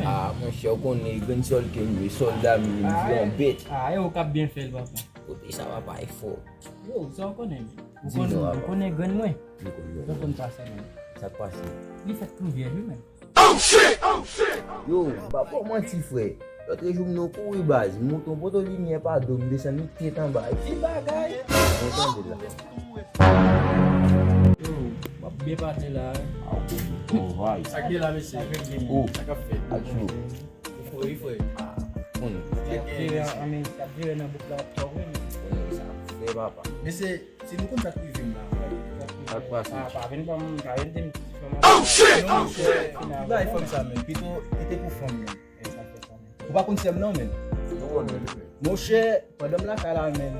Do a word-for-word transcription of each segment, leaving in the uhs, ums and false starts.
Ah, monchè, ou konnen grenn sòl ke m ye, sòlda m ye, m vye yon bèt. Ah, e ou k ap byen fè l, papa. Kote sa, papa, e fò. Yo, sa w konnen, men. Ou konnen, ou konnen grenn mwen. Ou konn pase, men. Sa k pase? Li fèk tou vyèj, wi, men. Yo, m pa ba w manti, frè. Lòt jou m nan kouri baz, m monte yon poto limyè pa do, m desann li tèt anba. Ki bagay? Mwen tande la. Yo, w ap byen pale la. Oh, vay. Sa k gen la, mesye? Sa k gen? Oh. Sa k ap fèt? Aksyon. Wi, frè. Konnen. Sa k vire, anmen, sa k vire nan bouk la, ap tò, wi. Konnen sa ap fè, papa. Mesye, si nou konn sa k rive m la. Sa k pase? Pa, pa vin pa m, pa vin di m. Oh, shit! Oh, shit! Bay fanm sa, men. Pito, kite pou fanm, men. Ou pa konn sè m non, men. Monchè, pandan m lakay la, men,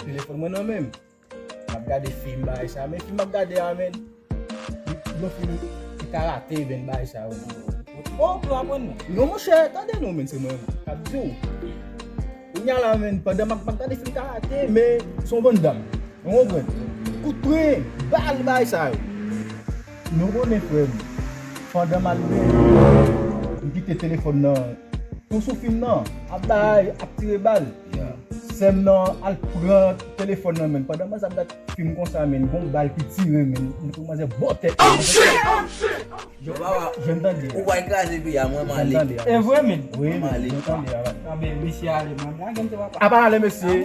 telefòn mwen nan men m. M ap gade fim, bagay sa. Men fim m ap gade a, men, yon fim ki karate, men, bagay sa yo. Oh, pou aprann mwen. Non, monchè, tande non, men, se mwen k ap di w. Kounye a la, men, pandan m ap, m ap gade fim karate, men se yon bann dam. Ou konprann? Kout pwen, bal, bagay sa yo. Nou konnen, frè m. Pandan m al, m kite telefòn nan tou sou fim nan, ap bay, ap tire bal. Sè m nan al pran telefòn nan, men. Pandan manzè ap gad fim konsa, men, gon bal ki tire, men. Li pran manzè bò tèt. Jwenn tande. Ou pa kraze peyi a, mwen m ale. E vre, men. Mwen m ale. Anben, misye ale, mwen. Lage m te papa. Apa ale, mesye.